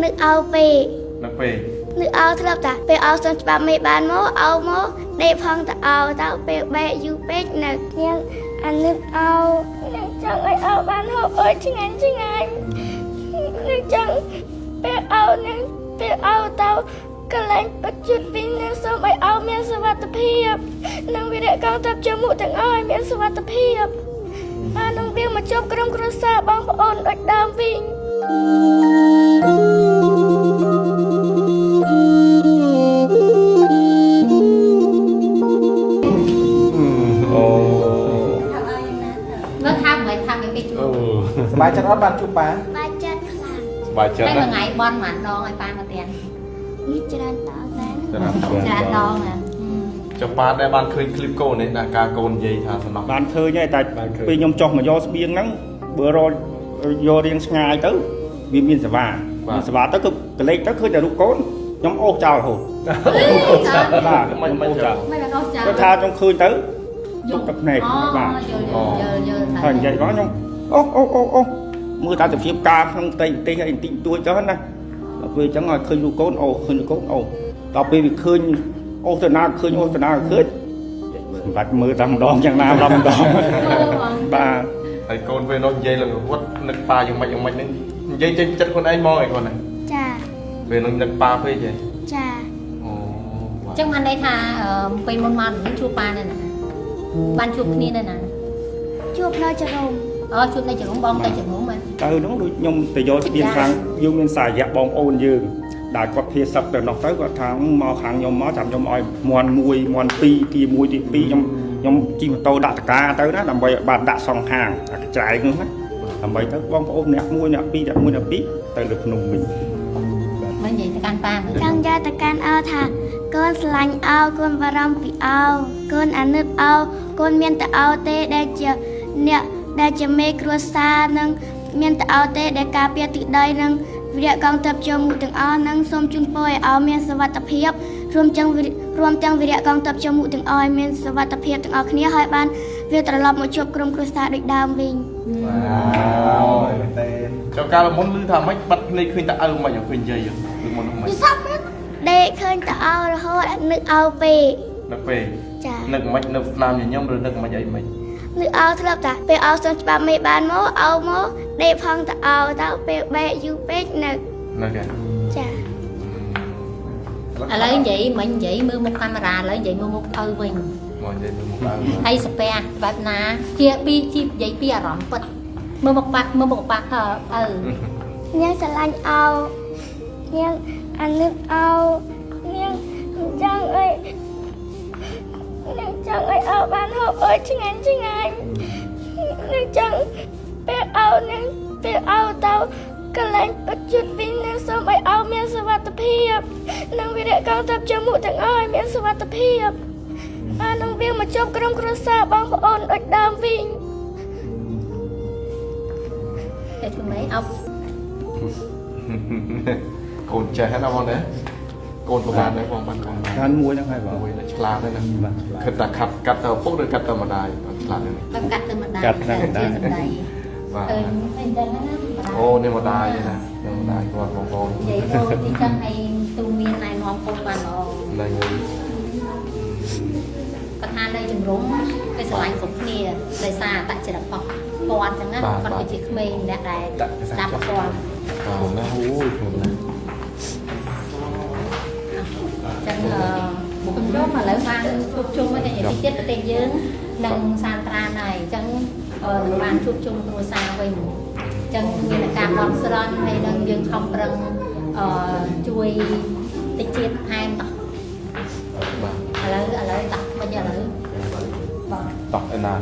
នឹកអោពេក នឹកពេក នឹកអោធ្លាប់តាពេលអោសុំច្បាប់មេបានមកអោមកដេកផងតអោតើពេលបែកយូរពេកនឹកនាងអានឹកអោនឹងចង់ឲ្យអោបានហូបអើយឆ្ងាញ់ឆ្ងាញ់នឹងចង់ពេលអោនឹងពេលអោតើកន្លែងបច្ចុប្បន្នវិញនឹងសូមឲ្យអោមានសុវត្ថិភាពនិងវីរៈកងទ័ពជើងមុខទាំងអស់ឲ្យមានសុវត្ថិភាពបាននឹងវាមកជួបក្រុមគ្រួសារបងប្អូនដូចដើមវិញ អូ មើលថាមិនថាមិនពេលជួ អូ ប សប្បាយចិត្តអត់បានជួបប៉ា បាយចិត្តខ្លាំង សប្បាយចិត្ត តែមួយ ណា ថ្ងៃបន់មួយដងឲ្យប៉ាមកទាំង នេះច្រើនតដែរ ច្រើន ច្រើនដងណា ចុះប៉ាដែរបានឃើញឃ្លីបកូននេះណាការកូននិយាយថាសំណោះ បានឃើញហើយតែពេលខ្ញុំចុះមកយកស្បៀងហ្នឹងបើរកយករៀងឆ្ងាយទៅវាមានសេវាមានសេវាទៅគឺកលេចទៅឃើញតែរូបកូនខ្ញុំអូសចោលរហូតបាទ មិនមិន អូសចោល មិនបានអស់ចា គាត់ថាខ្ញុំឃើញទៅទុកទឹកភ្នែកបាទ យល់យល់យល់ ហើយនិយាយមកខ្ញុំអូអូអូអូមើលតែសភាពការក្នុងផ្ទៃប្រទេសអីបន្តិចបន្តួចចុះណាដល់ពេលអញ្ចឹងឲ្យឃើញរូបកូនអូឃើញរូបកូនអូដល់ពេលវាឃើញអូសទៅណាឃើញអូសទៅណាឃើញសម្រាប់មើលតែម្ដងយ៉ាងណាម្ដងម្ដងបាទ ហើយកូនពេលនោះនិយាយឡើងរត់នឹកប៉ាយ៉ាងម៉េចយ៉ាងម៉េចហ្នឹងនិយាយចេញចិត្តខ្លួនឯងហ្មងឯងគាត់ណា ចា ពេលនោះនឹកប៉ាពេកហ៎ ចា អូបាទ ចឹងបានន័យថាពេលមុនមកនឹងជួបប៉ានៅណាបានជួបគ្នានៅណា ជួបនៅចរម អូជួបនៅចរុំបងទៅចរុំហ៎ ទៅនោះដូចខ្ញុំទៅយកស្បៀងខាងយើងមានសារយៈបងប្អូនយើងដែលគាត់ភាសឹកទៅនោះទៅគាត់ថាមកខាងខ្ញុំមកចាំខ្ញុំឲ្យមន់1មន់2ទី1ទី2ខ្ញុំខ្ញុំជិះម៉ូតូដាក់តកាទៅណាដើម្បីឲ្យបានដាក់សងខាងអាកញ្ចែងនោះណាដើម្បីទៅបងប្អូនអ្នក1អ្នក2អ្នក1អ្នក2ទៅលើភ្នំវិញ មិននិយាយទៅកាន់ប៉ាមើល ចង់យកទៅកាន់អោថាកូនស្រឡាញ់អោកូនបារម្ភពីអោកូនអាណិតអោកូនមានតែអោទេដែលជាអ្នកដែលជាមេគ្រួសារនិងមានតែអោទេដែលការពារទឹកដីនិងវីរៈកងទ័ពជើងមុខទាំងអស់និងសូមជូនពរឲ្យអោមានសុវត្ថិភាពរួមទាំងរួមទាំងវីរៈកងទ័ពជើងមុខទាំងអស់ឲ្យមានសុវត្ថិភាពទាំងអស់គ្នាហើយបានវាត្រឡប់មកជួបក្រុមគ្រួសារដូចដើមវិញ វ៉ាវ មែនទេ ចុះកាលមុនឮថាម៉េចបាត់ភ្នែកឃើញតែឪមិនឃើញនិយាយឬមុនហ្នឹងម៉េច ដេកឃើញតអោរហូតនឹកអោពេក នឹកពេក ចា នឹកមិននឹកស្នាមញញឹមឬនឹកមិនអីមិន នឹកអោធ្លាប់តាពេលអោសុំច្បាប់មេបានមកអោមកដេកផងតអោតើពេលបែកយូរពេកនឹក នឹកហ៎ ចា ឥឡូវនិយាយមិញនិយាយមើលមុខកាមេរ៉ាឥឡូវនិយាយមើលមុខឪវិញ មកនិយាយមើលមុខឪ ហើយសាពះបែបណាជាពីជីនិយាយពីអារម្មណ៍ពិតមើលមុខប៉ាមើលមុខប៉ាឪ នាងស្រឡាញ់អោនាងអាណិតអោនាងចង់អីនាងចង់ឲ្យអោបានហូបអើយឆ្ងាញ់ឆ្ងាញ់នាងចង់ពេលអោនាងពេលអោទៅកន្លែងបច្ចុប្បន្នវិញនឹងសូមឲ្យអោមានសុវត្ថិភាពនិងវីរៈកងទ័ពជើងមុខទាំងអស់ឲ្យមានសុវត្ថិភាពបាននឹងវាមកជួបក្រុមគ្រួសារបងប្អូនដូចដើមវិញ តែធ្វើម៉េចអោ កូនចេះណាបងណាកូនប្រហែលដែរបងបានកូនបាន ខានមួយហ្នឹងហើយបង មួយណាឆ្លាតដែរណា បាទ គិតតែខាត់កាត់ទៅឪពុកឬកាត់ទៅម្ដាយអត់ឆ្លាតទេនេះ បើកាត់ទៅម្ដាយ កាត់ទៅម្ដាយ បាទ ឃើញអញ្ចឹងណា អូនេះម្ដាយណានេះម្ដាយគាត់បងប្អូន និយាយអូទីចឹងឯងទូមានណែនាំកូនបានល្អ ហ្នឹងហើយ គាត់ថានៅជំរុំគេស្រឡាញ់គ្រប់គ្នាដោយសារអតចរិតរបស់គាត់ចឹងណាគាត់គឺជាក្មេងម្នាក់ដែលស្ដាប់គាត់ បាទណាអូយខ្លួនណា ចឹងអឺខ្ញុំជុំឥឡូវបានជួបជុំហើយតែនិយាយទៀតប្រទេសយើងនឹងសានត្រានហើយអញ្ចឹងនឹងបានជួបជុំគ្រួសារវិញអញ្ចឹងមានការបន់ស្រន់ហើយនឹងយើងខំប្រឹងអឺជួយតិចជាតិថែមតោះ បាទ ឥឡូវតោះមិនឥឡូវបាទ តោះឯណា